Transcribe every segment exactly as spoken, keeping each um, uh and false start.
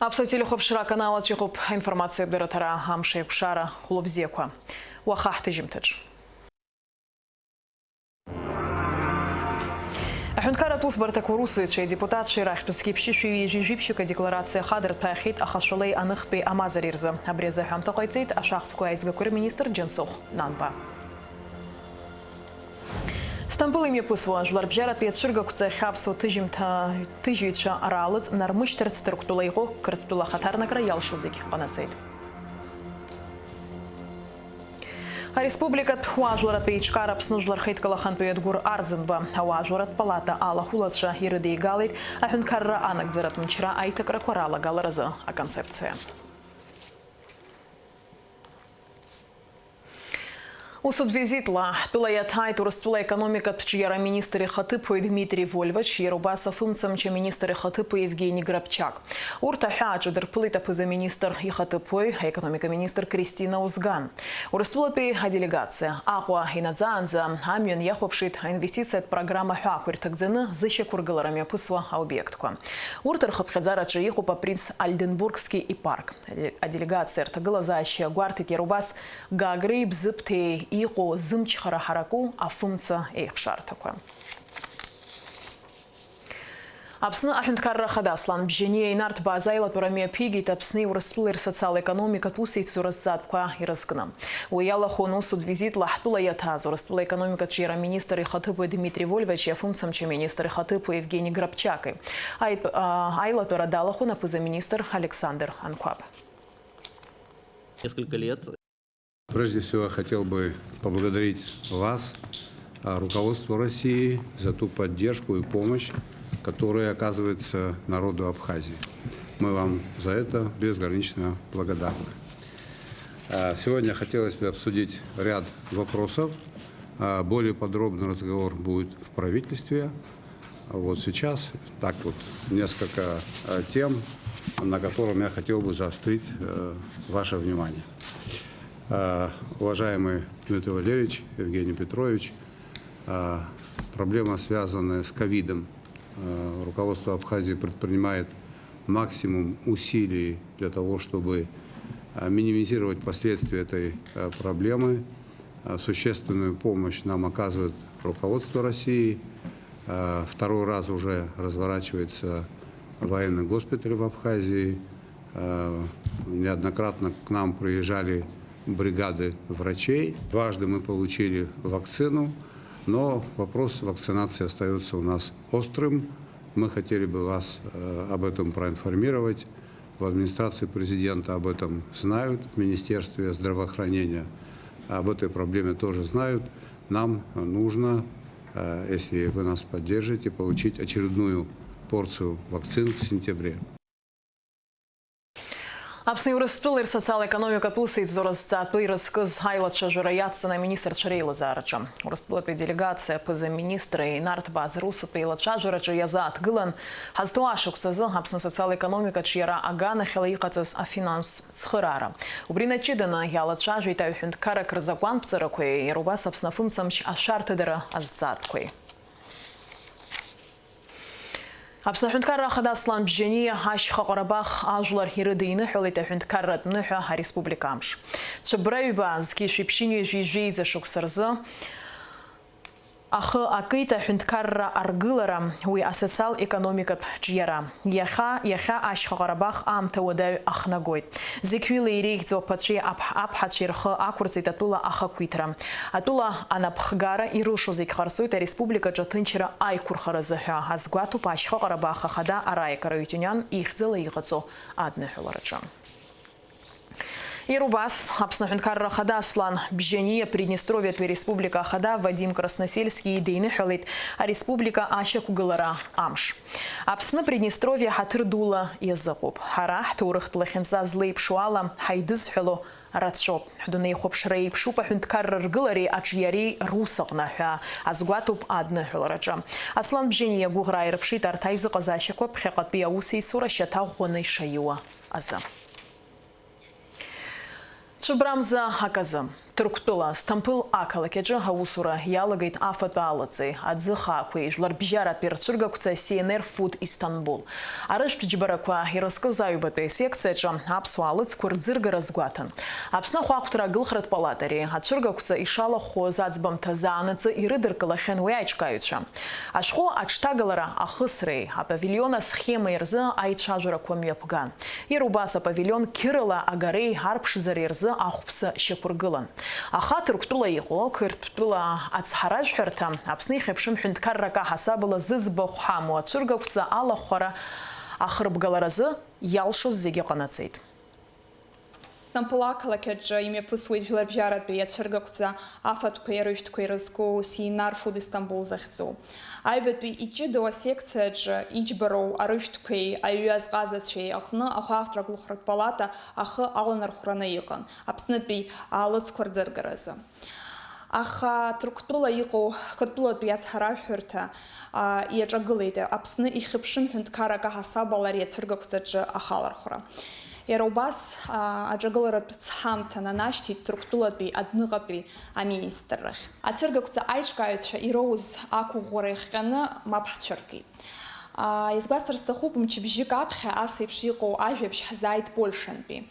Аԥсуа телехәаԥшра аканалаҿ иҟоуп аинформациатә дырраҭара Амш еиқәшара. Хәлыбзиақәа. Уаха ҳҭыжьымҭаҿ. Аҳәынҭқарратә усбарҭақәа русзуҩцәеи адепутатцәеи рахьтә зқьи ԥшьышәи ҩажәи жәиԥшьҩык адекларациа хадырҭәаахьеит Ахашәалеи Аныхтәи амазареи рзы. Абри азы аҳәамҭа ҟаиҵеит ашәахтәқәеи аизгақәеи рминистр Џьансыхә Нанба. Сҭампыл имҩаԥысуа, жәларбжьаратәи ацәыргақәҵахь аԥсуа ҭыжьымҭа-, ҭыжьыҩцәа раалыҵ нармышьҭырц Ҭырқәтәыла иҟоу Қырҭтәыла ахаҭарнакра иалшо зегь ҟанаҵеит. Ареспубликатә уаажәларратә еиҿкаара Аԥсны жәлар рхеидкыла ахантәаҩы Адгәыр Арӡынба, ауаажәларратә палата алахәылацәа ирыдигалеит аҳәынҭқарра анагӡаратә мчра аиҭакрақәа ралагаларазы аконцепциа. Усутә визитла ҳтәыла иаҭааит Урыстәыла аекономикатә ҿиара аминистр ихаҭыԥуаҩ Дмитри Вольвач, иара убас афымцамч аминистр ихаҭыԥуаҩ Евгени Грабчак. Урҭ аҳәаа аҿадырԥылеит аԥыза-министр ихаҭыԥуаҩ, аекономика министр Кристина Узган. Урыстәылатәи аделегациа Аҟәа инаӡаанӡа амҩан иахәаԥшит аинвестициатә программа ҳәаақәа ирҭагӡаны зышьақәыргылара мҩаԥысуа аобиектқәа. Урҭ рхыԥхьаӡараҿы иҟоуп апринц Ольденбургски ипарк. Аделегациа рҭагылазаашьа гәарҭеит иара убас Гагреи Бзыԥҭеи иҟоу зымчхара ҳараку афымца еихшарҭақәа. Аԥсны аҳәынҭқарра ахада Аслан Бжьаниа инарҭбааз аилатәара мҩаԥигеит Аԥсни Урыстәылеи рсоциал-економикатә усеицура зҵаатәқәа ирызкны. Уи иалахәын усутә визитла ҳтәыла иаҭааз Урыстәыла аекономикатә ҿиара аминистр ихаҭыԥуаҩ Дмитри Вольвачи афымцамч аминистр ихаҭыԥуаҩ Евгени Грабчаки. Аитә-, а, аилатәара далахәын аԥыза-министр Александр Анқәаб. Несколько лет. Прежде всего, я хотел бы поблагодарить вас, а, руководство России, за ту поддержку и помощь, которая оказывается народу Абхазии. Мы вам за это безгранично благодарны. А, сегодня хотелось бы обсудить ряд вопросов. А, более подробный разговор будет в правительстве. Вот сейчас так вот несколько, э, тем, на котором я хотел бы заострить, э, ваше внимание. Э, уважаемый Дмитрий Валерьевич, Евгений Петрович, э, проблема, связанная с ковидом. Э, руководство Абхазии предпринимает максимум усилий для того, чтобы, э, минимизировать последствия этой, э, проблемы. Э, существенную помощь нам оказывает руководство России. Э, второй раз уже разворачивается военный госпиталь в Абхазии. Э, неоднократно к нам приезжали бригады врачей. Дважды мы получили вакцину, но вопрос вакцинации остаётся у нас острым. Мы хотели бы вас, э, об этом проинформировать. В администрации президента об этом знают, в Министерстве здравоохранения об этой проблеме тоже знают. Нам нужно, э, если вы нас поддержите, получить очередную порцию вакцин в сентябре. Аԥсни Урыстәылеи рсоциал-економикатә усеицура зҵаатәы ирызкыз аилацәажәара иацҵаны аминистрцәа реилазаараҿы. Урыстәылатәи аделегациа аԥыза-министр инарҭбааз русутә еилацәажәараҿы иазааҭгылан, ҳазҭоу ашықәс азы Аԥсны асоциал-економикаҿ иара аганахьала иҟаҵаз афинанстә цхыраара. Убри наҷыданы иалацәажәеит аҩ-ҳәынҭқаррак рзакәанԥҵарақәеи, иара убас Аԥсны афымцамч ашәарҭадара азҵаатәқәеи. Аԥсны аҳәынҭқарра ахада Аслан Бжьаниа Ашьха Ҟарабах ажәлар ирыдиныҳәалеит аҳәынҭқарратә ныҳәа ареспублика амш. Цәыббра ҩба, зқьи жәшәи ԥшьынҩажәи жәеиза шықәса рзы ахы акит аҳәынҭқарра аргылара, уи асоциал-економикатә ҿиара. Иахьа, иахьа Ашьха Ҟарабах аамҭа уадаҩ ахнагоит. Зықьҩыла иреиӷьӡоу аԥацәеи аԥ-, аԥҳацәеи рхы ақәырҵеит атәыла ахақәиҭра. Атәыла анапхгара ирылшо зегь ҟарҵоит ареспубликаҿы аҭынчра аиқәырхаразы ҳәа азгәаҭоуп Ашьха Ҟарабах ахада Араик Араҩ Ҷуниан ихьӡала иҟаҵо адныҳәалараҿы. Иара убас, Аԥсны аҳәынҭқарра ахада Аслан Бжьаниа Приднестровиатәи ареспублика ахада Вадим Красносельски идиныҳәалеит ареспублика ашьақәгылара амш. Аԥсны Приднестровиа ҳаҭыр дула иазыҟоуп. Ҳара ҳҭоурыхтә лахьынҵа злеиԥшу ала ҳаидызҳәало рацәоуп. Ҳдунеихәаԥшра еиԥшуп аҳәынҭқарра ргылареи аҿиареи рус аҟны ҳәа азгәаҭоуп адныҳәалараҿы. Аслан Бжьаниа агәыӷра ааирԥшит арҭ аизыҟазаашьақәа ԥхьаҟатәи аусеицура шьаҭа ӷәӷәаны ишаиуа азы. Цәыббрамза аказы. Ҭырқәтәыла, Сҭампыл ақалақь аҿы аусура иалагеит афатә аалыҵи аӡы хаақәеи жәларбжьаратәи рцәыргақәҵа Си Ен Ар Фуд Истамбул. Арыжәтә џьбарақәа ирызкыз аҩбатәи асекциаҿы аԥсуаа лыцқәа рӡыргара азгәаҭан. Аԥсны ахәаахәҭра агылхратә палатареи ацәыргақәҵа ишалахәхоз аӡбамҭа заанаҵы ирыдыркылахьан уи аиҿкааҩцәа. Ашәҟәы аҽҭагалара ахысреи апавилион асхемеи рзы аицәажәарақәа мҩаԥган. Иара убас апавилион қьырала агареи арԥшӡареи рзы ахәԥса шьақәыргылан. Аха Ҭырқәтәыла иҟоу Қырҭтәыла ацҳаражәҳәарҭа Аԥсны ихьыԥшым ҳәынҭқаррак аҳасабала зыӡбахә ҳамоу ацәыргақәҵа алахәхара ахырбгаларазы иалшоз зегьы ҟанаҵеит. Сҭампыл ақалақь аҿы имҩаԥысуеит жәларбжьаратәи ацәыргақәҵа афатәқәеи арыжәтәқәеи рызку Си Ен Ар Фуд Истамбул захьӡу. Аҩбатәи иҷыдоу асекциаҿы иџьбароу арыжәтәқәеи аҩы азҟазацәеи аҟны ахәаахәҭра агәылхратә палата ахы аланархәраны иҟан, Аԥснытәи аалыҵқәа рӡыргаразы. Аха Ҭырқәтәыла иҟоу Қырҭтәылатәи ацҳаражәҳәарҭа, а, иаҿагылеит Аԥсны ихьыԥшым ҳәынҭқаррак аҳасабала ари ацәыргақәҵаҿы ахалархәра. Иара убас, а, аҿагыларатә цҳамҭа нанашьҭит Ҭырқәтәылатәи адәныҟатәи аминистррахь. Ацәыргақәҵа аиҿкааҩцәа ироуз ақәыӷәӷәара иахҟьаны мап ҳцәыргеит. Аа, иазгәасҭар сҭахуп, мчыбжьык аԥхьа ас еиԥш иҟоу ажәабжь ҳзааит Польшантәи.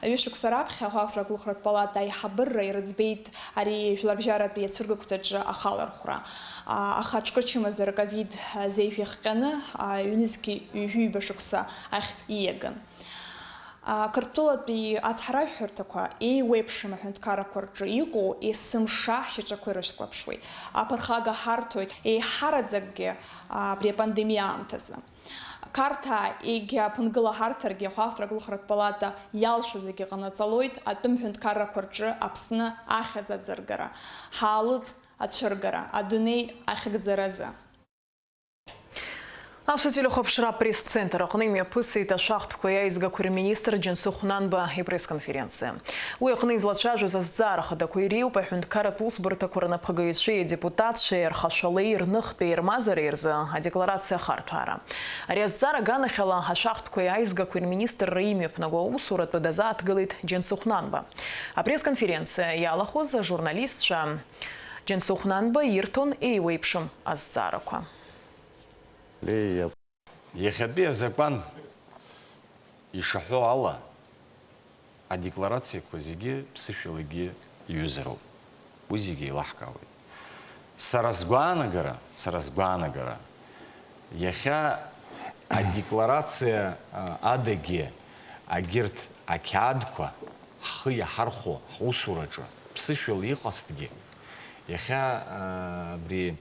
Ҩышықәса раԥхьа ахәаахәҭра агәылхратә палата аиҳабырра ирыӡбеит ари жәларбжьаратәи ацәыргақәҵаҿы ахалархәра. Аа, аха аҿкы чымазара ковид зеижә иахҟьаны, аа, ҩнызқьи ҩажәи ҩба шықәса ахь ииаган. Қырҭтәылатәи ацҳаражәҳәарҭақәа еиуеиԥшым аҳәынҭқаррақәа рҿы иҟоу есымша ҳшьаҿақәа ирышьклаԥшуеит, аԥырхага ҳарҭоит, еиҳараӡакгьы абри апандемиа аамҭазы. Қарҭаа егьа ԥынгыла ҳарҭаргьы ахәаахәҭра агәылхратә палата иалшо зегьы ҟанаҵалоит атәым ҳәынҭқаррақәа рҿы Аԥсны ахьӡ аӡыргара, ҳаалыҵ ацәыргара, адунеи ахьыгӡаразы. Аԥсуа телехәаԥшра апресс-центр аҟны имҩаԥысит ашәахтәқәеи аизгақәеи рминистр Џьансыхә Нанба ипресс-конференциа. Уи аҟны излацәажәоз азҵаара хадақәа иреиуоуп аҳәынҭқарратә усбарҭақәа рнапхгаҩцәеи адепутатцәеи рхашәалеи рныхтәи рмазареи рзы адекларациа ахарҭәаара. Ари азҵаара аганахьала ашәахтәқәеи аизгақәеи рминистрра имҩаԥнаго аусуратә дазааҭгылеит Џьансыхә Нанба. Апресс-конференциа иалахәыз ажурналистцәа Џьансыхә Нанба ирҭон еиуеиԥшым азҵаарақәа. Иахьатәи азакәан ишаҳәо ала, адекларациақәа зегьы ԥсышәалагьы иҩызароуп. Уи зегьы еилаҳкаауеит. Сара сгәаанагара, сара сгәаанагара, иахьа адекларациа, а, адагьы агьырҭ ақьаадқәа ҳхы иаҳархәо ҳусураҿы ԥсышәала иҟазҭгьы, иахьа, а, абри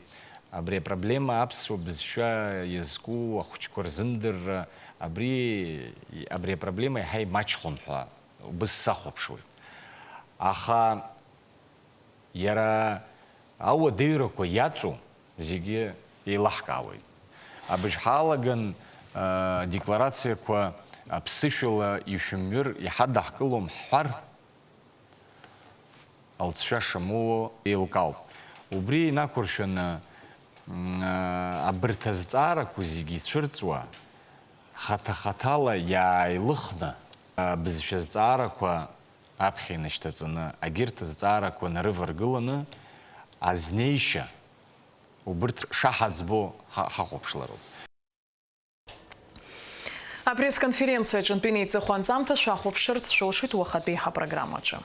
Абри апроблема аԥсуа бызшәа иазку ахәыҷқәа рзымдырра, абри, абри апроблема иаҳа имаҷхон ҳәа убыс сахәаԥшуеит. Аха иара ауадаҩрақәа иаҵоу зегьы еилаҳкаауеит. Абыржә ҳалаган, а, декларациақәа, а, ԥсышәала ишәымҩыр иҳадаҳкылом ҳҳәар, алҵшәа шамоуа еилкаауп. Убри инақәыршәаны, м, а, абырҭ азҵаарақәа зегьы ицәырҵуа, хаҭа-хаҭала иааилыхны, а, бызшәа зҵаарақәа аԥхьа инашьҭаҵаны, агьырҭ азҵаарақәа нарываргыланы, азнеишьа убырҭ шаҳаӡбо ҳа-, ҳахәаԥшлароуп. Апресс-конференциа аҿынтәи неиҵыху анҵамҭа шәахәаԥшырц шәылшеит уахатәи ҳапрограммаҿы.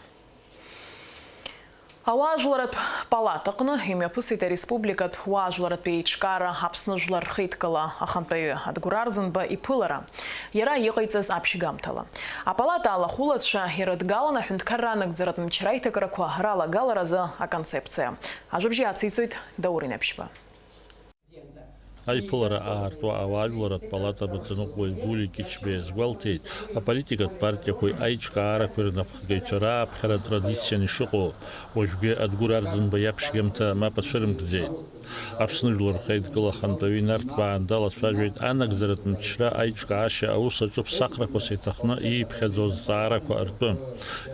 Ауаажәларатә палатаҟны имҩаԥысит ареспубликатә уаажәларатә еиҿкаара Аԥсны Жәлар Рхеидкыла ахантәаҩы Адгәыр Арӡынба иԥылара, иара иҟаиҵаз аԥшьгамҭала. Апалата алахәылацәа ирыдгалан аҳәынҭқарра анагӡаратә мчра аиҭакрақәа ралагаларазы аконцепциа. Ажәабжь ациҵоит Даур Инаԥшьба. Аиԥылара аартуа ауаажәларатә палата амаӡаныҟәгаҩ Гулиа Кьычба иазгәалҭеит, аполитикатә партиақәеи аиҿкаарақәеи рнапхгаҩцәа рааԥхьара традициан ишыҟоу. Уажәгьы Адгәыр Арӡынба иаԥшьгамҭа мап ацәырымкӡеит. Аԥсны Жәлар Рхеидкыла ахантәаҩы Нарҭбаа Андал ацәажәеит анагӡаратә мчра аиҿкаашьа аус аҿы ԥсахрақәас иҭахны ииԥхьаӡо азҵаарақәа ртәы.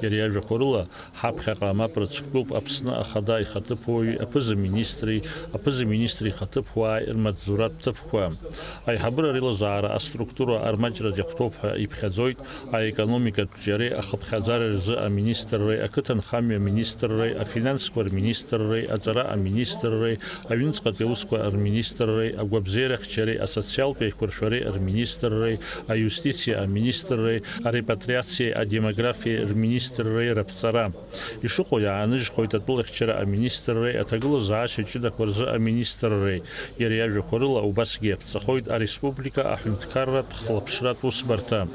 Иара иажәақәа рыла, ҳаԥхьаҟа мап рыцәктәуп Аԥсны Ахада ихаҭыԥуаҩи аԥыза-министри, аԥыза-министри ихаҭыԥуааи рмаҵзуратә ҭыԥқәа. Аиҳабыра реилазаара аструктура армаҷра иахәҭоуп ҳәа иԥхьаӡоит аекономикатә џьареи ахыԥхьаӡареи рзы аминистрреи, ақыҭанхамҩа аминистрреи, афинансқәа рминистрреи, аҵара аминистрреи, аҩныҵҟатәи аусқәа рминистрреи, агәабзиарахьчареи асоциалтә еиқәыршәареи рминистрреи, аиустициа аминистрреи, арепатриациеи адемографиеи рминистрреи раԥҵара. Ишыҟоу иааныжьхоит атәылахьчара аминистрреи аҭагылазаашьа ҷыдақәа рзы аминистрреи. Иара иажәақәа рыла, убасгьы иаԥҵахоит ареспублика аҳәынҭқарратә хылаԥшратә усбарҭа.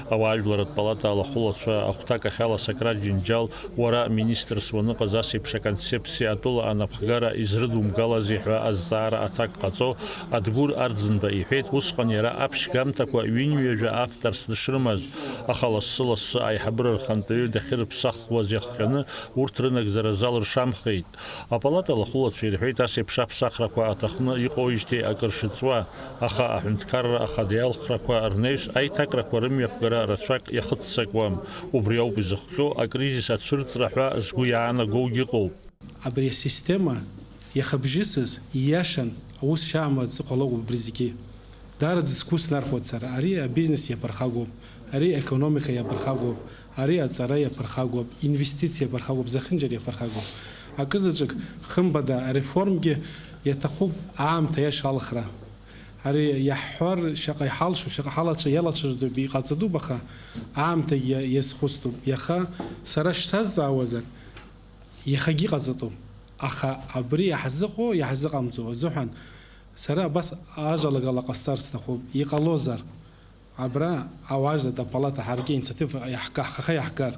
Ауаажәларратә палата алахәылацәа ахәҭакахьала Сократ Џьынџьал, уара министрс уаныҟаз ас еиԥш аконцепциа атәыла анапхгара изрыдумгалази ҳәа азҵаара аҭак ҟаҵо, Адгәыр Арӡынба иҳәеит, усҟан иара аԥшьгамҭақәа ҩынҩажәа авторс дышрымаз, аха лассы-лассы аиҳабыра рхантәаҩы дахьырԥсахуаз иахҟьаны урҭ рынагӡара залыршамхеит. Апалата алахәылацәа ирҳәеит, ас еиԥш аԥсахрақәа аҭахны иҟоуижьҭеи акыр шыҵуа, аха аҳәынҭқарра ахада иалхрақәа рнаҩс аиҭакрақәа рымҩаԥгара рацәак иахыццакуам. Убри ауп изыхҟьо акризис ацәырҵра ҳәа згәы иаанагогьы ыҟоуп. Абри асистема иахабжьысыз ииашан аус шаамаӡа ыҟалоуп убри зегьы. Даараӡа сгәы снархәоит сара, ари абизнес иаԥырхагоуп, ари аекономика иаԥырхагоуп, ари аҵара иаԥырхагоуп, инвестициа иаԥырхагоуп, зехьынџьара иаԥырхагоуп. Акызаҵәык, хымԥада, ареформгьы иаҭахуп аамҭа иаша алхра. Ари иаҳҳәар, шаҟа иҳалшо, шаҟа ҳалацәа-, иалацәажәатәуп, иҟаҵатәуп, аха аамҭагьы иазхәыцтәуп. Иаха сара шсазҵаауазар, иахагьы иҟаҵатәуп. Аха абри иаҳзыҟоу, иаҳзыҟамҵо азыҳәан, сара абас ажәалагала ҟасҵар сҭахуп, иҟалозар. Абра ауаажәларратә апалата ҳаргьы инициатива иаҳка-, ҳхахьы иаҳгар,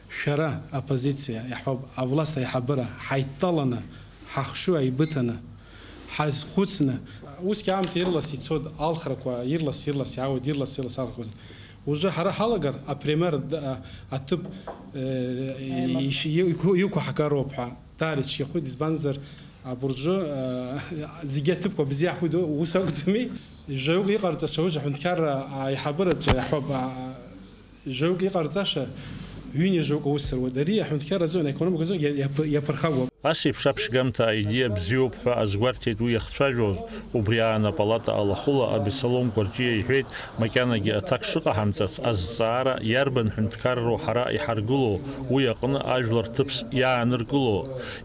шәара, оппозициа, иаҳҳәап, авласт аиҳабыра, ҳаидтәаланы, ҳахшыҩ ааибыҭаны, ҳазхәыцны, усгьы аамҭа ирлас ицоит, алхрақәа ирлас-ирлас иаауеит, ирлас-ирлас алхрақәа. Уже ҳара ҳалагар, апример д-, а, аҭыԥ, э, Аимак. иш-, иқәу-, иқәаҳгароуп ҳәа. Даара ицәгьахоит, избанзар, абыржәы, э, зегьы аҭыԥқәа бзиа ҳуит, ус акәӡами? Жәаҩык иҟарҵаша уи аҳәынҭқарра аиҳабыраҿы иаҳҳәап, а, жәаҩык иҟарҵаша, ҩынҩажәаҩык аус руеит. Ари аҳәынҭқарра азыҳәан, аекономика азыҳәан иа-, иаԥ-, иаԥырхагоуп. Ас еиԥш аԥшьгамҭа аидеиа бзиоуп ҳәа азгәарҭеит уи иахцәажәоз. Убри аан апалата алахәыла Абессалом Кәарҷиа иҳәеит, макьанагьы аҭак шыҟаҳамҵац азҵаара, иарбан ҳәынҭқарроу ҳара иҳаргыло, уи аҟны ажәлар ҭыԥс иааныркыло?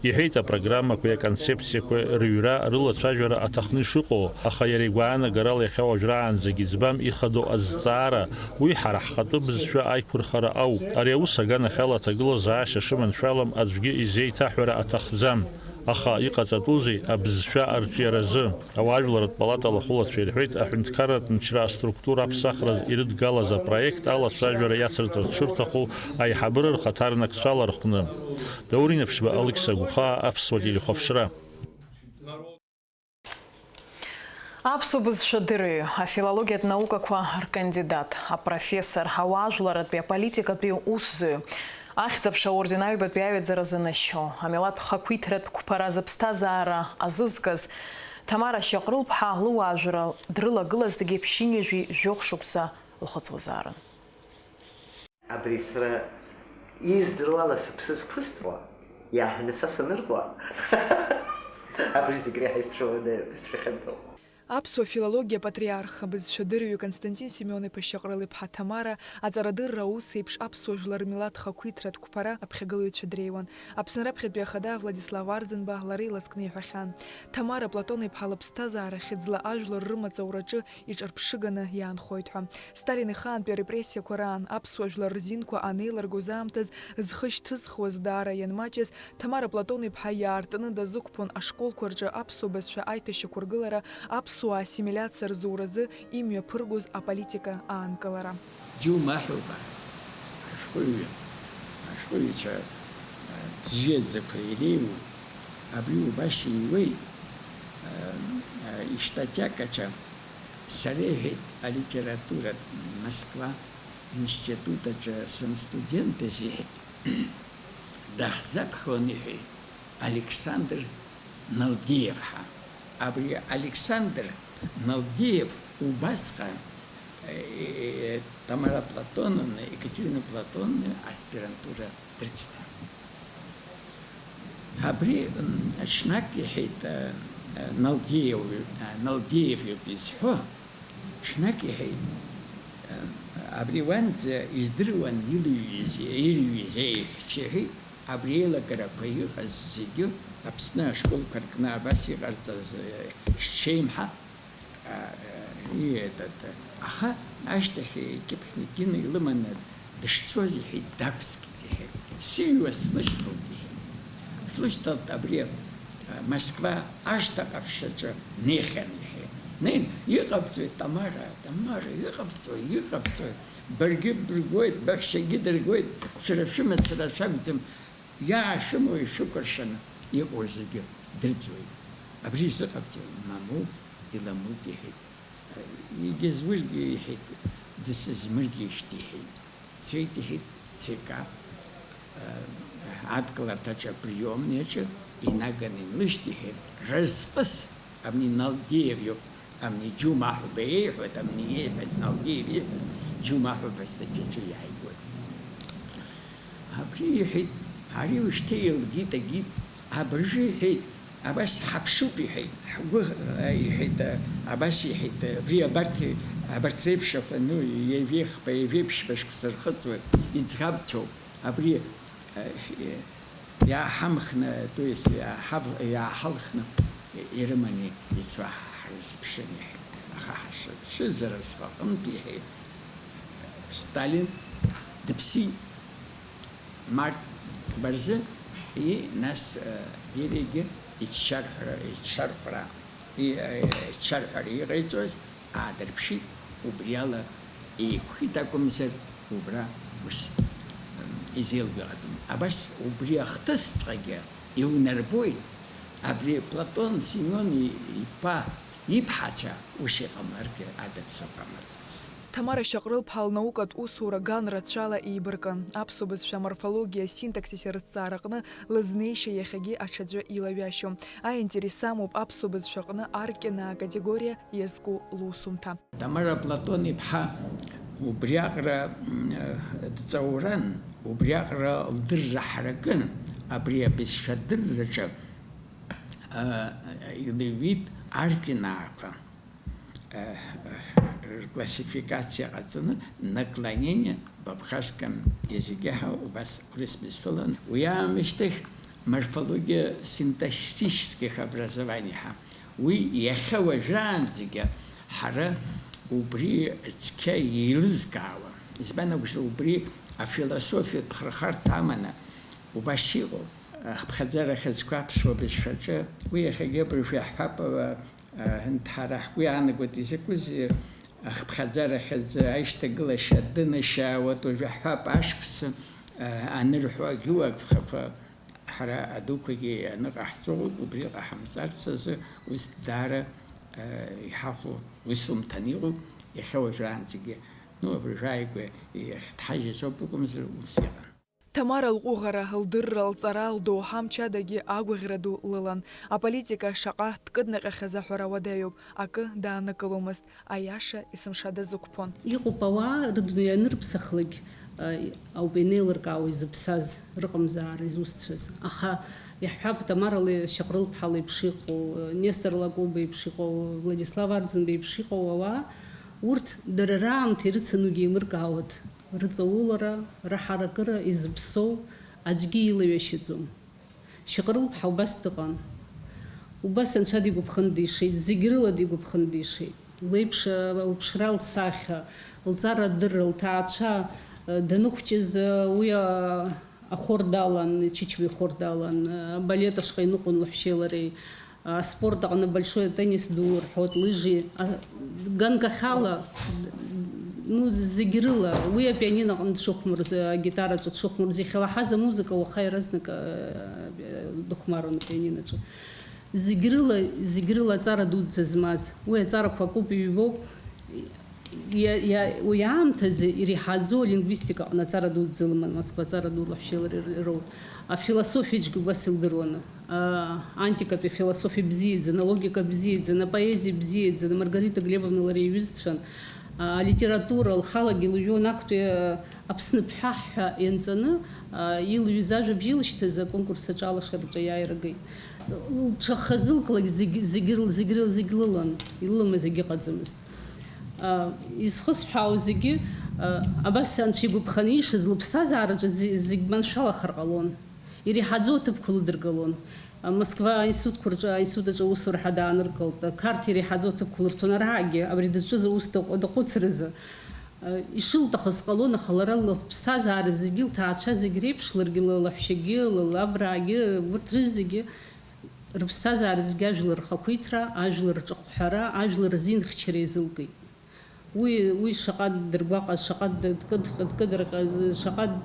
Иҳәеит, апрограммақәеи аконцепциақәеи рыҩра, рылацәажәара аҭахны ишыҟоу, аха иара игәаанагарала иахьа уажәраанӡагь иӡбам ихадоу азҵаара, уи ҳара ҳхатәы бызшәа аиқәырхара ауп. Ари аус аганахьала аҭагылазаашьа шыманшәалам аӡәгьы изеиҭаҳәара аҭахӡам. Аха иҟаҵатәузеи абызшәа арҿиаразы? Ауаажәларратә палата алахәылацәа ирҳәеит, аҳәынҭқарратә мчра аструктура аԥсахраз ирыдгалаз апроект алацәажәара иацырҵарц шырҭаху аиҳабыра рхаҭарнакцәа алархәны. Даур Инаԥшьба, Алықьса Гәхаа, Аԥсуа телехәаԥшра. Аԥсуа бызшәа дырҩы, афилологиатә наукақәа ркандидат, апрофессор, ауаажәларратәи аполитикатәи усзуҩ, Ахьӡ-аԥша аорден аҩбатәи аҩаӡара занашьо, амилаҭ хақәиҭратә қәԥара зыԥсҭазаара азызкыз Ҭамара Шьаҟрылԥҳа лыуаажәра дрылагылазҭгьы ԥшьынҩажәи жәохә шықәса лхыҵуазаарын. Абри сара издыруала сыԥсы зқәысҵуа, иаҳәаны са саныркуа, абри зегь реиҳа исцәыуадаҩуп, исцәыхьанҭоуп. Аԥсуа филологиа апатриарх, абызшәа дырҩы Константин Семион-иԥа Шьаҟрыл-иԥҳа Ҭамара аҵарадырра аус еиԥш аԥсуа жәлар рмилаҭ хақәиҭратә қәԥара аԥхьагылаҩцәа дреиуан. Аԥсны раԥхьатәи ахада Владислав Арӡынба лара иласкны иҳәахьан. Ҭамара Платон-иԥҳа лыԥсҭазаара хьыӡла ажәлар рымаҵ аураҿы иҿырԥшыганы иаанхоит ҳәа. Сталин ихаантәи арепрессиақәа раан аԥсуа жәлар рзинқәа анеилыргоз аамҭаз зхы шьҭызхуаз даара ианмаҷыз, Ҭамара Платон-иԥҳа иаартны дазықәԥон ашколқәа рҿы аԥсуа бызшәа аиҭашьақәыргылара, аԥсуаа ассимилиациа рзуразы имҩаԥыргоз аполитика аанкылара. Џьума Аҳәылба, ашәҟәыҩҩы, ашәҟәыҩҩцәа, э, бзиаӡақәа иреиуоу, абри убас иҩуеит, э, э, иштатиа Кача, сара иҳәеит, алитературатә Москва институт аҿы санстудентыз иҳәеит. Даҳзаԥхьон, иҳәеит, Александр Налдиев ҳәа. Абри Александр Налдиев убасҟан, э, э, Тамара Платоновна, Екатерина Платоновна аспирантура дрыцҭан. Абри, м, ҽнак иҳәеит, э, э, Налдиев, э, Налдиев иоуп изҳәо, ҽнак иҳәеит, э, абри уанӡа издыруан илыҩыз, ирҩыз еиҳәшьа иҳәеит. Абри еилагарақәа иҟаз зегьы Аԥсны ашколқәа ркны абас иҟарҵаз, э, шҽеимҳа, а, э, и этот, э, аха ашьҭахь, э, Кьыԥхь Гина илыманы дышцоз, иҳәеит, дақәскит, иҳәеит. Сыҩуа слышьҭалт, иҳәеит. Слышьҭалт абри, э, Москва ашҭа ҟаԥшьаҿы неихьан, иҳәеит. Неин, иҟабҵои, Тамара, Тамара, иҟабҵои, иҟабҵои? Баргьы быргоит, баҳәшьагьы дыргоит, шәара шәымацара шәакәӡам, иаашәымоу ишәыкәыршаны иҟоу зегьы дырӡуеит. Абри изыҟабҵо мамоу, иламоуп, иҳәеит. Егьа зургьы, иҳәеит, дысызмыргьежьт, иҳәеит. Дцеит, иҳәеит, ЦК, э, адкыларҭаҿы априомни аҿы инаганы инлышьҭ, иҳәеит, разҟыс, абни Налдиев иоуп, абни Џьума Аҳәба иеиҳәоит, абни иеиҳәаз Налдиев иеиҳәоит, Џьума Аҳәба астатиаҿы иааигоит. Абри иҳәеит, ари ушьҭа еилгеит, агит, абыржәы иҳәеит, абас ҳаԥшуп иҳәеит, ҳгәы, э, иҳәеит, э, абас иҳәеит, э, абри абарҭ, абарҭ реиԥш, ну, ҩажәеихԥа, ҩажәеиԥшьба шықәса рхыҵуеит, иӡӷабцәоуп, абри, э, иааҳамхны, то есть иааҳав-, иааҳалхны ирыманы ицо ҳрызԥшын иҳәеит. Аха ҳшыԥшыз разҟаҟынтә иҳәеит, Сталин дыԥсит. Март хәба рзы, и, нас, э, Бериагьы иччархәра, иччархәра, и, э, иччархәара иҟаиҵоз аадырԥшит, убри ала еиқәхеит акәымзар, убра ус, м, изеилгәаҟаӡамызт. Абас убри ахҭысҵәҟьагьы иунарбоит, абри Платон Семион и-, иԥа иԥҳацәа ус иҟамларгьы адыԥсо ҟамлаӡамызт. Ҭамара Шьаҟрыл-ԥҳа лнаукатә усура ган рацәала еибаркын. Аԥсуа бызшәа аморфологиа, асинтаксиси рызҵаара аҟны лызнеишьа иахьагьы аҽаӡәы илаҩашьом. Аинтерес амоуп аԥсуа бызшәаҟны аркьанаа акатегориа иазку лусумҭа. Тамара Платон-иԥҳа убриаҟара, м, дҵауран, убриаҟара лдырра ҳаракын, абри абызшәа адырраҿы, а, илеиҩит аркьанаақәа. Э, рклассификациа ҟаҵаны, наклонение в абхазском языке ҳәа убас урыс бызшәала. Уи аамышьҭахь морфология синтаксических образований ҳәа. Уи иахьа уажәраанӡагьы ҳара убри цқьа еилызкаауа. Избан акәзар, убри афилософиатә хырхарҭа аманы убас иҟоуп. Ахԥхьаӡара ахьыӡқәа аԥсуа бызшәаҿы, уи иахьагьы абыржәы иаҳҳәап, ала, Ҳара ҳгәы иаанагоит, изакәызеи ахԥхьаӡара хьӡы аишьҭагылашьа дынашьаауеит, уажәы ҳҳәап, ашықәс анырҳәо агьуа агхақәа ҳара адуқәагьы аныҟаҳҵо, убри ҟаҳамҵарц азы ус даара иҳахәо усумҭан иҟоуп, иахьа уажәраанӡагьы, ну, абыржәы ааигәа иахьҭҳажьыз ауп, акәымзар ус иҟан. Ҭамара лҟәыӷара, лдырра, лҵара, лдоуҳа мчадагьы агәаӷьра ду лылан. Аполитика шаҟа дкыднаҟьахьаз аҳәара уадаҩуп, акы дааннакыломызт, аиаша есымша дазықәԥон. Иҟоуп ауаа рыдунеи анырԥсахлакь, а, ауп еинеилыркаауа изыԥсаз, рыҟамзаара изусҭцәаз. Аха иаҳҳәап, Ҭамара ле-, Шьаҟрыл-ԥҳа леиԥш иҟоу, Нестор Лакоба еиԥш иҟоу, Владислав Арӡынба еиԥш иҟоу ауаа, урҭ дара раамҭа ирыцанугьы еилыркаауеит. Рыҵаулара, рҳаракыра изыԥсоу аӡәгьы илаҩашьаӡом. Шьаҟрыл-ԥҳа убас дыҟан. Убас анцәа дигәаԥханы дишеит, зегь рыла дигәаԥханы дишеит. Леиԥш, лыԥшра, лсахьа, лҵарадырра, лҭаацәа, даныхәҷыз, уи, а, ахор далан, Чычба ихор далан, абалет ашҟа иныҟәон лаҳәшьеи лареи. Аспорт аҟны большой атеннис ду рҳәоит, лыжи, а, ганкахьала, ну, зегь рыла, уи апианино аҟны дшыхәмарыз, агитараҿы дшыхәмарыз, иахьалаҳаз амузыка уаха иаразнак, а, дыхәмаруан апианиноҿы. Зегь рыла, зегь рыла аҵара дуӡӡа змаз. Уи аҵарақәа акуп, ҩбоуп. Иа-, иа-, уи аамҭазы иреиҳаӡоу алингвистика аҟны аҵара дуӡӡа лыман, Москва аҵара ду лаҳәшьеи лареи р-, роуит. Афилософиаҿгьы убас илдыруаны, а, антикатәи афилософиа бзиаӡаны, алогика бзиаӡаны, апоезиа бзиаӡаны, Маргарита Глебовна лара иҩызцәан, а, алитература лхалагьы лыҩуан, актәи, а, Аԥсны ԥҳа ҳәа ианҵаны, а, илҩыз ажәабжь илышьҭыз аконкурс аҿы алашараҿы аиааира геит. Лҽахазылклак зегь, зегь, зегь, зегь лылан, илыламыз егьыҟаӡамызт. А, изхысҳәаау зегьы, а, абас анцәа игәаԥханы ишаз, лыԥсҭазаараҿы зе-, зегь маншәалахар ҟалон. Иреиҳаӡоу аҭыԥқәа лыдыргалон. А, Москва аинститутқәа рҿы, аинститут аҿы аусура ҳәа дааныркылт. Қарҭ иреиҳаӡоу аҭыԥқәа лырҭон, араагьы абри дызҿыз аус даҟ-, даҟәыцрызы. Ишылҭахыз ҟалон, аха лара лыԥсҭазаара зегьы, лҭаацәа зегь реиԥш, ларгьы ла-, лаҳәшьагьы, ла-, лабраагьы, урҭ рызегьы рыԥсҭазаара зегьы ажәлар рхақәиҭра, ажәлар рҿахәҳәара, ажәлар рзинхьчара иазылкит. Уи, уи шаҟа дыргәаҟыз, шаҟа д-, дкыд-, дкыдырҟьаз, шаҟа д-,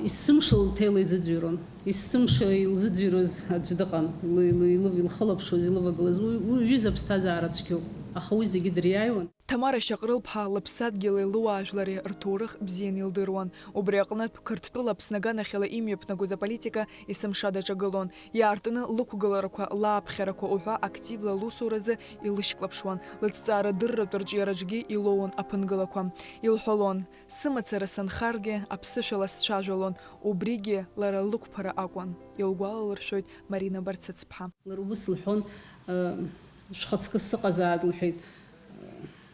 есымша лҭел изыӡырҩрон. Есымша илзыӡырҩуаз аӡә дыҟан, лы-, лы-, илы-, илхылаԥшуаз, илывагылаз. Уи, уи ҩыза аԥсҭазаара цәгьоуп, аха уи зегьы дыриааиуан. Ҭамара Шьаҟрылԥҳа лыԥсадгьыли лыуаажәлари рҭоурых бзианы илдыруан. Убри аҟнытә, Қырҭтәыла Аԥсны аганахьала имҩаԥнагоз аполитика есымша даҿагылон. Иаартны лықәгыларақәа, лааԥхьарақәа уҳәа активла лусуразы илышьклаԥшуан. Лыҭҵаарадырратә рҿиараҿгьы илоуан аԥынгылақәа. Илҳәалон, сымацара санхаргьы, аԥсышәала сцәажәалон, убригьы лара лықәԥара акәын, илгәалалыршәоит Марина Барцыцԥҳа. Лара убыс лҳәон, э, шәхаҵкы сыҟазааит, лҳәеит.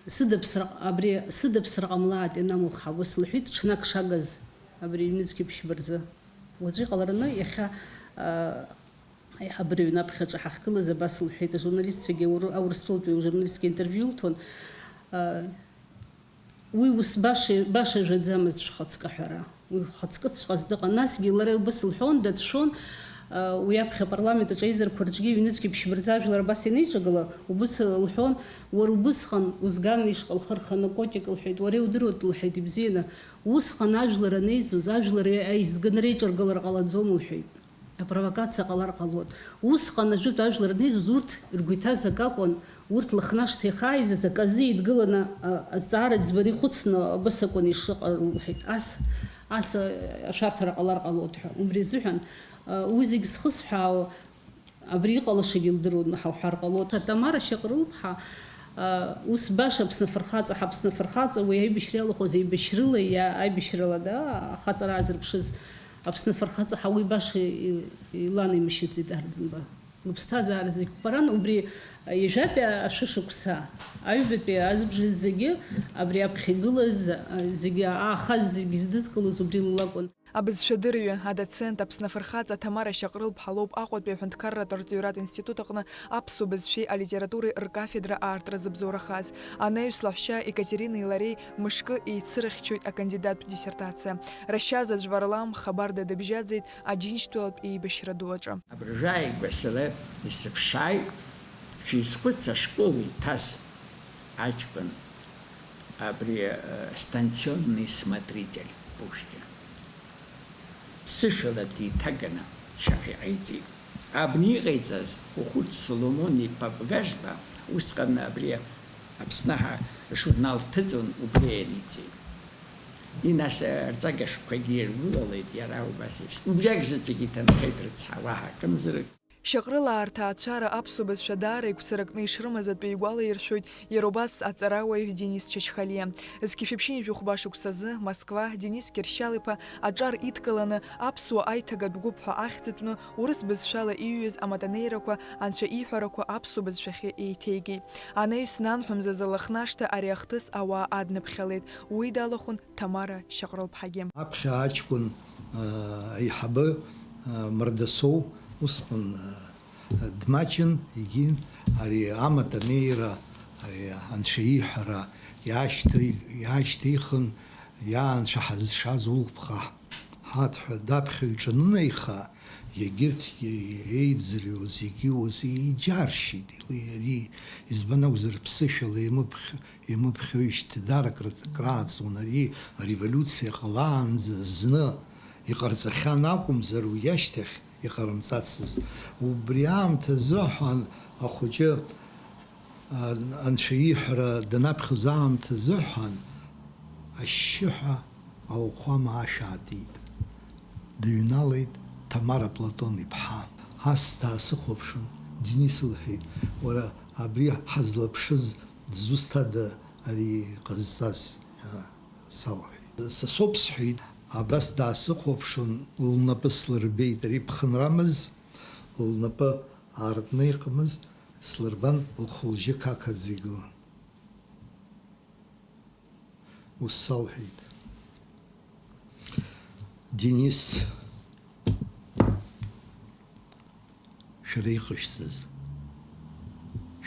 Сыдаԥсра, абри сыдаԥсра ҟамлааит, ианамух ҳа, ус лҳәеит, ҽнак шагаз, абри ҩнызқьи ԥшьба рзы. Уаҵәы иҟалараны иахьа, а, аиҳабыра ҩны аԥхьаҿа ҳахьгылаз абас лҳәеит, ажурналистцәагьы, аур-, Аурыстәылатәи ужурналистцәа интервиу лҭон. А, уи ус баша, башажәаӡамызт шәхаҵкы аҳәара. Уи хацкыцәҟьаз дыҟан. Насгьы лара убас лҳәон, дацәшәон, а, уи аԥхьа апарламент аҿы аизарқәа рҿгьы ҩнызқьи ԥшьба рзы ажәлар абас ианеиҿагыла, убыс лҳәон, уара убысҟан узган ишҟа лхы рханы Котик лҳәеит, уара иудыруеит лҳәеит ибзианы, усҟан ажәлар анеизоз, ажәлар аизганы реиҿаргылара ҟалаӡом лҳәеит. Апровокациа ҟалар ҟалон. Усҟан ажәытә ажәлар анеизоз урҭ ргәы иҭаз акы акәын, урҭ Лыхнашҭа иахааизаз аказы еидгыланы, а, азҵаара ӡбаны ихәыцны абас акәын ишыҟа лҳәеит. Ас, ас, а, ашәарҭара ҟалар ҟалоит ҳәа. Убри азыҳәан, а, уи зегь зхысҳәаауа абри иҟалашагьы лдыруан ҳәа уҳәар ҟалоит. Тамара Шьаҟрылԥҳа, а, ус баша Аԥсны афырхаҵа, ҳаԥсны афырхаҵа, уи аибашьра иалахәыз еибашьрыла, иа-, аибашьрала, да, ахаҵара аазырԥшыз Аԥсны афырхаҵа ҳәа уи баша и-, иланимшьыцит Арӡынба. Лыԥсҭазаара зегь қәԥаран, убри ҩажәатәи ашәышықәса, аҩбатәи азыбжа зегьы, абри аԥхьа игылаз, а, зегьы аахаз, зегьы здызкылоз убри лакәын. Абызшәадырҩы, адоцент, Аԥсны афырхаҵа Ҭамара Шьаҟрылԥҳа лоуп Аҟәатәи аҳәынҭқарратә арҵаҩратә институт аҟны аԥсуа бызшәеи алитературеи ркафедра аартра зыбзоурахаз. Анаҩс лаҳәшьа Екатеринеи лареи мышкы еицырыхьчоит акандидаттә диссертациа. Рашьазаҵә Варлам хабарда дыбжьаӡит Аџьынџьтәылатә еибашьра ду аҿы. Абыржәы ааигәа сара исыԥшааит, шәизхәыц, ашкол иҭаз аҷкәын, абри, э, станционный смотритель Пушкин. Ԥсышәала деиҭаганы шьаҟа иҟаиҵеит. Абни иҟаиҵаз Хәыхәыт Соломон-иԥа Бгажба усҟан абри Аԥсны ҳа журнал дҭыҵуан, убри ианиҵеит. Инас, э, рҵага шәҟәқәагьы иргәылалеит иара убас еиԥш. Убри акзаҵәык иҭынхеит рыцҳа, уаҳа акымзарак. Шьаҟрылаа рҭаацәара аԥсуа бызшәа даара игәцаракны ишрымаз атәы игәалаиршәоит иара убас аҵарауаҩ Денис Чачхалиа. Зқьи жәшәи ԥшьынҩажәи хәба шықәсазы Москва, Денис Кьыршьал-иԥа аҿар идкыланы аԥсуа аиҭагатә гәыԥ ҳәа ахьӡытәны урыс бызшәала иҩыз аматанеирақәа анцәа иҳәарақәа аԥсуа бызшәахьы еиҭеигеит. Анаҩс нанҳәа мзазы Лыхнашҭа ари ахҭыс ауаа адныԥхьалеит. Уи далахәын Ҭамара Шьаҟрылԥҳагьы. Аԥхьа аҷкәын, а, аиҳабы, а, Мардасоу усҟан, а, дмаҷын, егьин ари амаҭ анеира, ари анцәа ииҳәара иаашьҭи-, иаашьҭихын, иаанцәа ҳазшаз улԥха ҳаҭ ҳәа даԥхьо иҿанынеиха, егьырҭгьы еиӡырҩуаз, егьиуаз иџьаршьеит, ари, избан акәзар, ԥсышәала имыԥхь-, имыԥхьоижьҭеи даара акры-, акрааҵуан, ари ареволиуциа ҟалаанӡа зны иҟарҵахьан акәымзар, уи ашьҭахь иҟарымҵацызт. Убри аамҭазы ҳәа ахәыҷы Анцәа ииҳәара данаԥхьоз аамҭазыҳәан, ашьшьыҳәа ауахәама ашә аатит. Дыҩналеит Ҭамара Платон иԥҳа. Ас даасыхәаԥшын, Денис, лҳәеит, уара абри ҳазлаԥшыз дызусҭада ари ҟазҵаз? Ҳәа салҳәеит. Са соуп, сҳәеит, абас даасыхәаԥшын, лнапы слырбеит, ари ԥхынрамыз, лнапы аартны иҟамыз, слырбан, лхәылжьы қақаӡа игылан. Ус салҳәеит. Денис, шәара иҟашәҵаз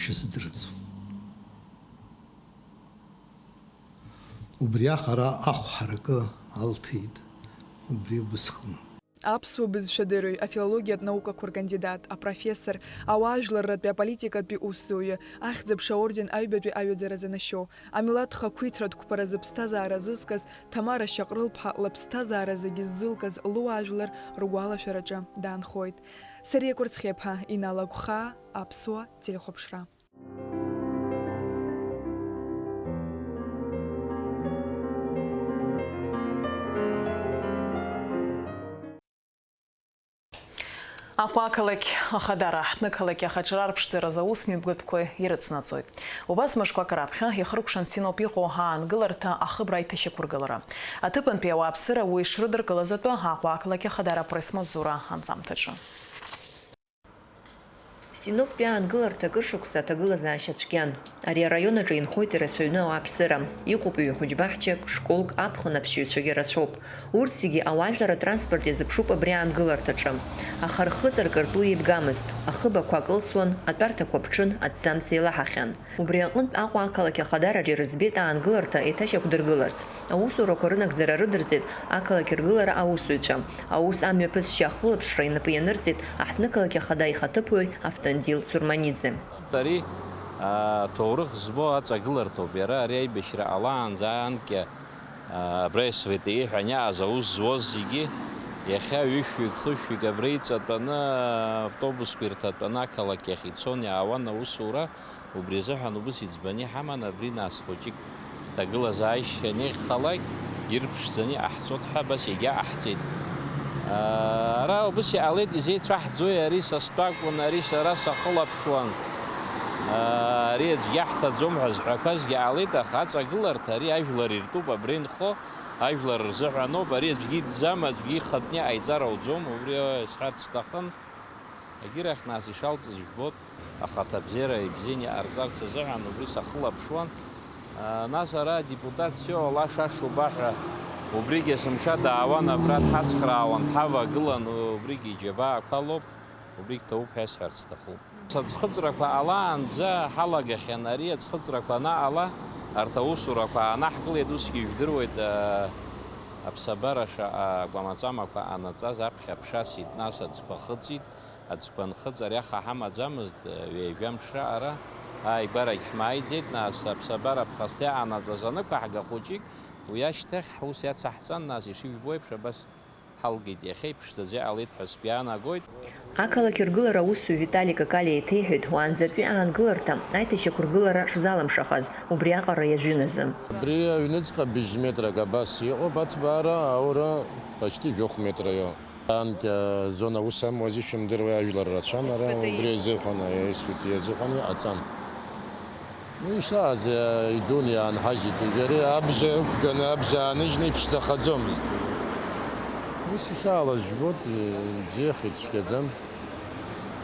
шәыздырӡом. Убриаҟара ахә ҳаракы алҭеит убри убысҟан. Аԥсуа бызшәадырҩ, афилологиатә наукақәа ркандидат, апрофессор, ауаажәларратәи аполитикатәи усзуҩы, ахьӡ-аԥша аорден аҩбатәи аҩаӡара занашьоу, амилаҭ хақәиҭратә қәԥаразы ԥсҭазаара зызкыз Ҭамара Шьаҟрылԥҳа лыԥсҭазаара зегьы ззылкыз лыуаажәлар ргәалашәараҿы даанхоит. Сариа Кәарцхиаԥҳа, Инал Агәхаа, Аԥсуа телехәаԥшра. Аҟәа ақалақь Ахадара аҳҭнықалақь ахаҿра арԥшӡаразы аусмҩаԥгатәқәа ирыцнаҵоит. Убас мышқәак раԥхьа ихыркәшан Синоп иҟоу аангыларҭа ахыбра аиҭашьақәыргылара. Аҭыԥантәи ауааԥсыра уи шрыдыркылаз атәы Аҟәа ақалақь Ахадара апресс-маҵзура анҵамҭаҿы. Синоптәи аангыларҭа акыр шықәса аҭагылазаашьа цәгьан. Ари араион аҿы инхоит ирацәаҩны ауааԥсыра. Иҟоуп ҩ-хәыҷ баҳчак, школк, аԥхын аԥсшьаҩцәагьы рацәоуп. Урҭ зегьы ауаажәлар атранспорт иазыԥшуп абри аангыларҭаҿы. Аха рхыҵыркыртә уи еибгамызт. Ахыб ақәа кылсуан, атәарҭақәа ԥҽын, аҭӡамц еилаҳахьан. Убри аҟынтә Аҟәа ақалақь Ахадараҿ ирыӡбеит аангыларҭа еиҭашьақәдыргыларц. Аусурақәа рынагӡара рыдырҵеит ақалақь ргылара аусзуҩцәа. Аус амҩаԥысшьа ахылаԥшра инапы ианырҵеит аҳҭнықалақь ахада ихаҭыԥуаҩ Автандил Цурманиӡе. Ари, а, ҭоурых змоу аҵагыларҭоуп. Иара ари аибашьра ҟалаанӡа анкьа, а, абра исвета иҳәан иааз аус зуаз зегьы, иахьа ҩышәҩык, хышәҩык абра иҵатәаны, автобусқәа ирҭатәаны ақалақь ахь ицон, иаауан аусура. Убри азыҳәан убыс иӡбаны иҳаман, абри нас хәыҷык ҳҭагылазаашьа анеиӷьхалак, ирԥшӡаны иҟаҳҵоит ҳәа абас иагьаҟаҳҵеит. Ара убыс иҟалеит, изеицәаҳҵои, ари са стәы акәын, ари сара сахылаԥшуан, ари аӡәгьы ҳҭаӡом ҳәа зҳәақәазгьы ҟалеит, аха аҵагыларҭа ари ажәлар иртәуп, абра инхо ажәлар рзыҳәаноуп, ари аӡәгьы идӡам, аӡәгьы ихатәны иҟаиҵар ауӡом, убри сҳәарц сҭахын. Егьирахь нас ишалҵыз жәбоит, ахаҭабзиара ибзианы иҟарҵарц азыҳәан убри сахылаԥшуан. Нас ара адепутат Сиола Шашуба ҳәа убригь есымша даауан, абра дҳацхраауан, дҳавагылан, убригь иџьабаақәа лоуп, убригь ҭабуп ҳәа исҳәарц сҭахуп. Аӡхыҵрақәа ҟалаанӡа ҳалагахьан, ари аӡхыҵрақәа анаҟала, арҭ аусурақәа аанаҳкылеит, усгьы ижәдыруеит, аԥсабара шаҟа кәамаҵамақәа анаҵаз аԥхьа ԥшасит, нас аӡқәа хыҵит. Аӡқәа нхыҵ, ари аха ҳамаӡамызт, ҩажәа мшы аҟара ааигәарагь ҳмааиӡеит, нас аԥсабара ԥхасҭа иҟанаҵаз анықәаҳга хәыҷык, уи ашьҭахь ҳус иацаҳҵан, нас ишыжәбо еиԥш абас ҳалгеит, иахьа иԥшӡаӡа иҟалеит ҳәа сгәаанагоит. Ақалақь ргылара аусзуҩ Витали Какалиа еиҭеиҳәеит, уаанӡатәи аангыларҭа аиҭашьақәыргылара шзалымшахаз, убриаҟара иажәын азы. Абри аҩныҵҟа быжь метрак абас иҟоуп аҭбаара, аура почти жәохә метра иоуп. Анкьа зона ус амуаз ишәымдыруеи, ажәлар рацәан ара, убри азыҳәан, аесфит иазыҳәан иҟаҵан. Уи ишааз, идун иаанҳажьит, уажәы ари абжа ықәганы, абжа ааныжьны иԥшӡахаӡомызт. Ус ишаалаз жәбоит, ибзиахеит, цәгьаӡам.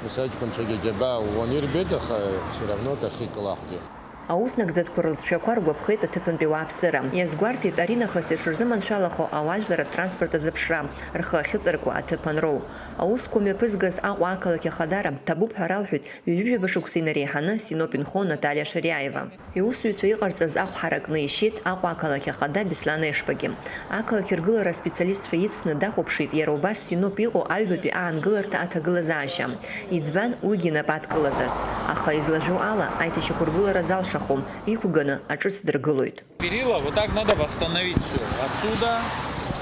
Ус аҷкәынцәагьы џьабаа ӷәӷәаны ирбеит, аха все равно дахьикылаҳгеит. Аус нагӡатәқәа рылҵшәақәа ргәаԥхеит аҭыԥантәи ауааԥсыра. Иазгәарҭеит, аринахыс ишырзыманшәалахо ауаажәларратә транспорт азыԥшра, рхы ахьыҵаркуа аҭыԥ анроу. Аусқәа мҩаԥызгаз Аҟәа ақалақь ахадара ҭабуп ҳәа ралҳәеит ҩажәижәаба шықәса инареиҳаны Синоп инхо Наталиа Шариаева. Иусзуҩцәа иҟарҵаз ахә ҳаракны ишьеит Аҟәа ақалақь ахада Беслан Ешбагьы. Ақалақь ргылара аспециалистцәа ицны дахәаԥшит иара убас Синоп иҟоу аҩбатәи аангыларҭа аҭагылазаашьа. Иӡбан уигьы инапы адкылазарц, аха излажәу ала, аиҭашьақәыргылара залшахом, иқәганы аҿыц дыргылоит. Перила, вот так надо восстановить всё. Отсюда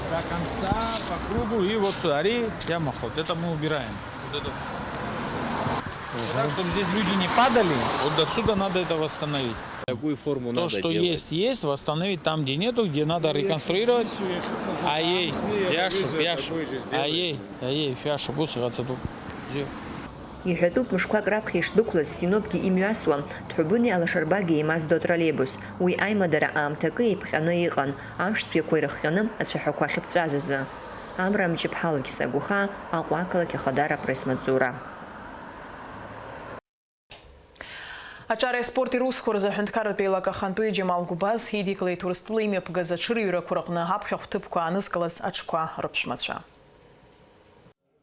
до конца, по кругу и вот сюда. Ари иамахо, вот это мы убираем. Вот это всё. Так, чтобы здесь люди не падали, вот отсюда надо это восстановить. Такую форму То, надо что делать. Есть, есть, восстановить там, где нету, где надо реконструировать. Аей, иашоуп, иашоуп. Аей, аей, шәиашоуп, ус иҟаҵатәуп. Бзиоуп. Иҳәатәуп, мышқәак раԥхьа ишдәықәлаз Синопгьы имҩасуа, Ҭҳәыбыни Алашарбаги еимаздо атроллеибус. Уи аимадара аамҭакы еиԥҟьаны иҟан, амшцәгьақәа ирыхҟьаны ацәаҳәақәа ахьыԥҵәаз азы. Амра Амҷыԥҳа Алықьса Гәыхаа, Аҟәа ақалақь Ахадара апресс-маҵзура. Аҿареи аспорти русқәа рзы аҳәынҭқарратә еилак ахантәаҩы Џьамал Гәбаз идикылеит Урыстәыла имҩаԥгаз аҽырыҩрақәа рҟны аԥхьахә ҭыԥқәа аанызкылаз аҽқәа рыԥшәмацәа.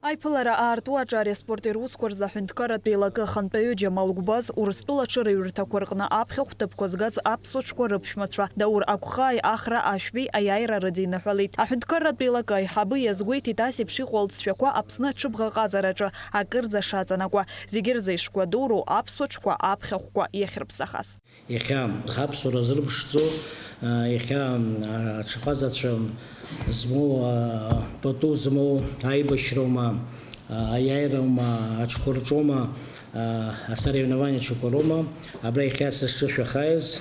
Аиԥылара аарту аҿареи аспорти русқәа рзы аҳәынҭқарратә еилакы ахантәаҩы Џьамал Гәбаз Урыстәыла аҽырыҩрҭақәа рҟны аԥхьахә ҭыԥқәа згаз аԥсуа ҽқәа рыԥшәмацәа Даур Агәхааи Ахра Ашәбеи аиааира рыдиныҳәалеит. Аҳәынҭқарратә еилакы аиҳабы иазгәеиҭеит, ас еиԥш иҟоу алҵшәақәа Аԥсны аҽыбӷаҟазараҿы акырӡа шаҵанакуа. Зегьы рзы ишгәадуроу аԥсуа ҽқәа аԥхьахәқәа иахьырԥсахаз. Иахьа ҳаԥсуара зырԥшӡо, иахьа аҽаҟазацәа змоу, пату змоу аибашьроума, аиааираума, аҽқәа рҿоума, асоревнованиақәа роума, абра иахьа са сҿы шәахааиз,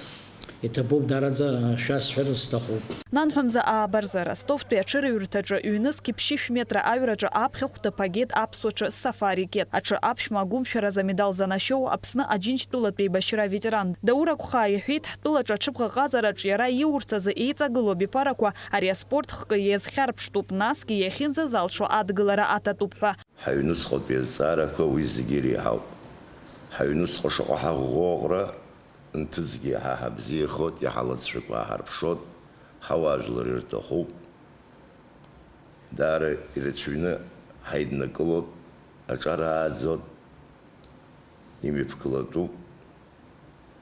иҭабуп, даараӡа шәасҳәар сҭахуп. Нанҳәа мза аабарза, Ростовтәи аҽырыҩрҭаҿы ҩнызқь ԥшьышә метра аҩраҿы аԥхьахә ҭыԥ агеит аԥсуа ҽы Сафари Кет. Аҽы аԥшәма агәымшәаразы амедал занашьоу Аԥсны Аџьынџьтәылатә еибашьра аветеран Даур Агәхаа иҳәеит, ҳтәылаҿы аҽыбӷаҟазараҿ иара ииурц азы еиҵагылоу абиԥарақәа ари аспорт хкы иазхьарԥштәуп, насгьы иахьынӡазалшо адгылара аҭатәуп ҳәа. Ҳаҩнуҵҟатәи азҵаарақәа уи зегьы иреиҳауп. Ҳаҩнуҵҟа шаҟа ҳаӷәӷәоу аҟара нҭыҵгьы иаҳа ҳабзиахоит, иаҳа алҵшәақәа ааҳарԥшуеит, ҳауаажәлар ирҭахуп. Даара ирацәаҩны ҳаиднакылоит, аҿар ааӡоит, имҩаԥгылатәуп.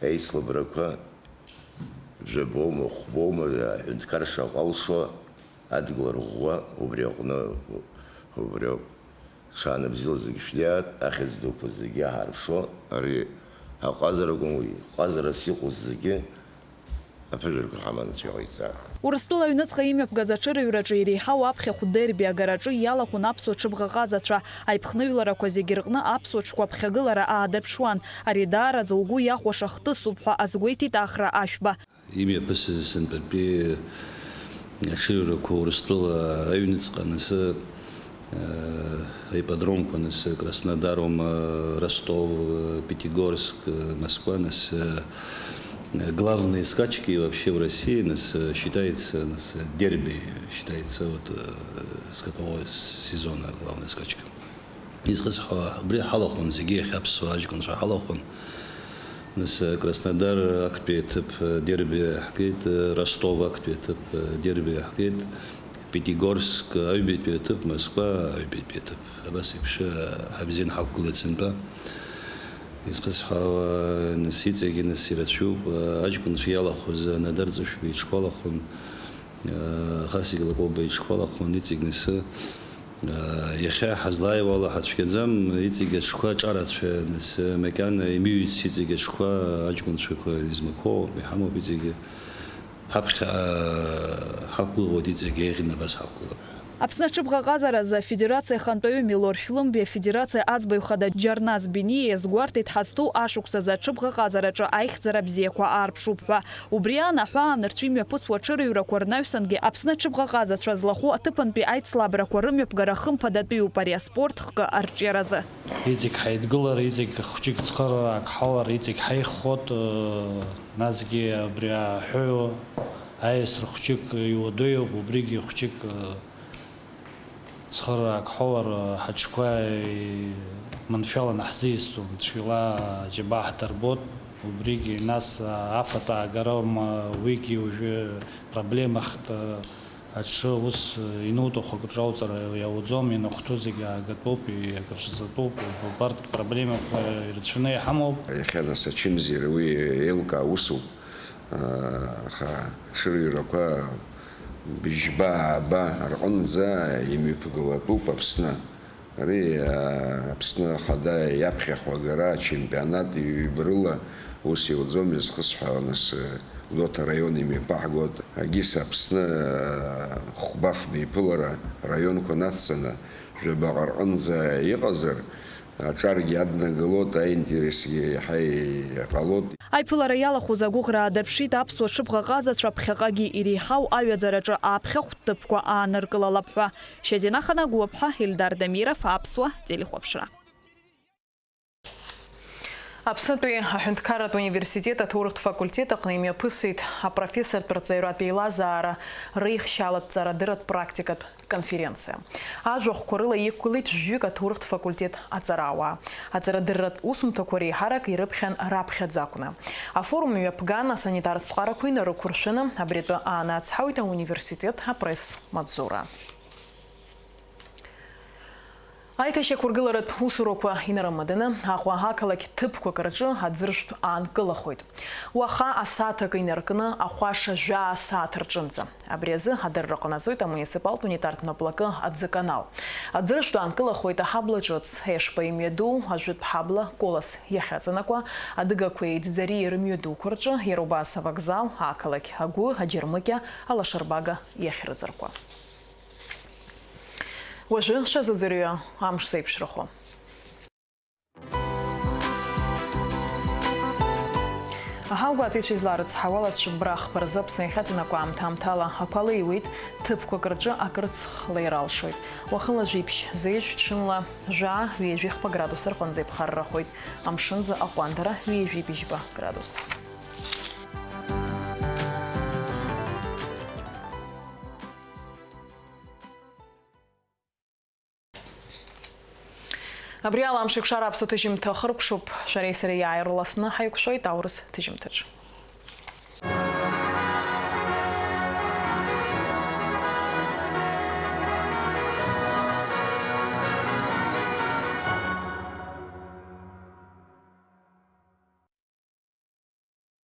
Аицлабрақәа жәабоума, хәбоума, аҳәынҭқар шаҟа алшо, адгылара ӷәӷәа убри аҟны, убри ауп. Ҽаанбзиала зегьы шәнеиааит, ахьӡ дуқәа зегьы иаҳарԥшуа, ари аҟазара акәым, уи ҟазарас иҟоу зегьы аԥыжәарақәа ҳаманы ацәа иҟаиҵааит. Урыстәыла аҩныҵҟа имҩаԥгаз аҽырыҩраҿы иреиҳау аԥхьахә дерби агараҿы иалахәын аԥсуа ҽыбӷаҟазацәа. Аиԥхныҩларақәа зегьы рҟны аԥсуа ҽқәа ԥхьагылара аадырԥшуан. Ари даараӡа угәы иахәаша хҭысуп ҳәа азгәеиҭеит Ахра Ашәба. Имҩаԥысыз сынтәатәи аҽырҩрақәа Урыстәыла аҩныҵҟа, нас, э, аипподромқәа, нас, Краснодар, ума, Ростов, э, Пятигорск, э, Москва, нас, э, главные скачки вообще в России, нас, э, считается, нас, дерби считается, вот, э, скакового сезона главная скачка. Изхысҳәаауа, убри ҳалахәын зегьы иахьаԥсуа аҷкәынцәа ҳалахәын. Нас, Краснодар актәи аҭыԥ дерби ҳгеит, Ростов актәи аҭыԥ дерби ҳгеит, Пятигорск аҩбатәи аҭыԥ, Москва аҩбатәи аҭыԥ. Абас еиԥш ҳабзианы ҳақәгылеит сынтәа. Изхысҳәаауа, нас, иҵегьы, нас, ирацәоуп аҷкәынцәа иалахәыз, Надар Ҵышәба иҽқәа алахәын, Хасик Лакоба иҽқәа алахәын, иҵегь, нас, Иахьа ҳазлааиуа ала ҳацәгьаӡам, иҵегь аҽқәа аҿарацәа, нас, макьана имиҩц иҵегь аҽқәа аҷкәынцәақәа измақәоу иҳамоуп иҵегьы. Ҳаԥхьа ҳақәгәыӷуеит иҵегь еиӷьны абас ҳақәгылап ҳәа. Аԥсны аҽыбӷаҟазаразы афедерациа ахантәаҩы Милор Шәлымбеи афедерациа аӡбаҩ хада Џьарназ Бениа иазгәарҭеит ҳазҭоу ашықәсазы аҽыбӷаҟазараҿы аихьӡара бзиақәа аарԥшуп ҳәа. Убри аан, аҳәаа нырцә имҩаԥысуа аҽырыҩрақәа рнаҩсангьы Аԥсны аҽыбӷаҟазацәа злахәу аҭыԥантәи аицлабрақәа рымҩаԥгара хымԥадатәиуп ари аспорт хкы арҿиаразы. Иҵегь ҳаидгылар, иҵегь хәҷык цхыраарак ҳалар, иҵегь ҳаиххот, насгьы абри аҳәаҩы аиасра хәҷык иуадаҩуп, убригьы хәҷык цхыраарак ҳалар, ҳаҽқәа маншәаланы ҳзеисҵом, цәгьала аџьабаа ҳдырбот, убригьы нас афатә аагара уигьы уажәы проблемахт, аҽы ус инуҭаху акрыҿауҵар иауӡом, ианахәҭоу зегьы аагатәуп, акрыҿҵатәуп, убарҭ проблемақәа ирацәаны иҳамоуп. Иахьа нас ачымазара уи еилкаа усуп. Аха аҽырҩрақәа быжьба-ааба рҟынӡа имҩаԥгылатәуп Аԥсны. Ари, а, Аԥсны Ахада иаԥхьахә агара ачемпионат ҩба рыла ус иуӡом, изхысҳәаауа, нас, Гәдоуҭа араион имҩаԥаҳгоит. Агьыс Аԥсны, а, хәба-фба иԥылара раионқәа нацҵаны жәабаҟа рҟынӡа иҟазар, Аҿаргьы аднагалоит, аинтересгьы еиҳа иҟалоит. Аиԥылара иалахәыз агәыӷра аадырԥшит аԥсуа ҽыбӷа ҟазацәа ԥхьаҟагьы иреиҳау аҩаӡараҿы аԥхьахәтә ҭыԥқәа ааныркылалап ҳәа. Шьазина Ханагәыаԥҳа, Ельдар Дамиров, Аԥсуа телехәаԥшра. Аԥснытәи аҳәынҭқарратә университет аҭоурыхтә факультет аҟны имҩаԥысит апрофессортә рҵаҩратә еилазаара реихшьалатә ҵарадырратә практикатә конференциа. Ажәахәқәа рыла иқәгылеит жәаҩык аҭоурыхтә факультет аҵарауаа. Аҵарадырратә усумҭақәа реиҳарак ирыԥхьан раԥхьаӡа акәны. Афорум мҩаԥган асанитартә ԥҟарақәа инарықәыршәаны, абри атәы аанацҳауеит ауниверситет апресс-маҵзура. Аиҭашьақәыргыларатә усурақәа инарымаданы, Аҟәа ақалақь ҭыԥқәак рҿы аӡыршәтә аанкылахоит. Уаха асааҭ акы инаркны, ахәаша жәаа сааҭ рҿынӡа. Абри азы адырра ҟанаҵоит амуниципалтә унитартә наплакы аӡы-канал. Аӡыршәтә аанкылахоит аҳабла ҿыц, Ешба имҩаду ажәытә ҳабла Колос иахьаҵанакуа, адыгақәеи Ӡӡариеи рымҩадуқәа рҿы, иара убас авокзал, ақалақь агәы, аџьармыкьа, алашарбага иахьрыҵаркуа. Уажәы шәазыӡырҩы амш зеиԥшрахо. Аҳаугәаҭеицәа изларыцҳауа, алацәыббра ахԥа рзы Аԥсны иахьаҵанакуа аамҭа-аамҭала ақәа леиуеит, ҭыԥқәак рҿы акырцх леира алшоит. Уахынла жәиԥшь зеижә, ҽынла жәаа, ҩажәихԥа градус рҟынӡа иԥхаррахоит, амшынӡы аҟәандара ҩажәи быжьба градус. Абри ала Амшеикәшара аԥсуа ҭыжьымҭа хыркәшоуп. Шәареи сареи иааирласны ҳаиқәшәоит аурыс ҭыжьымҭаҿы.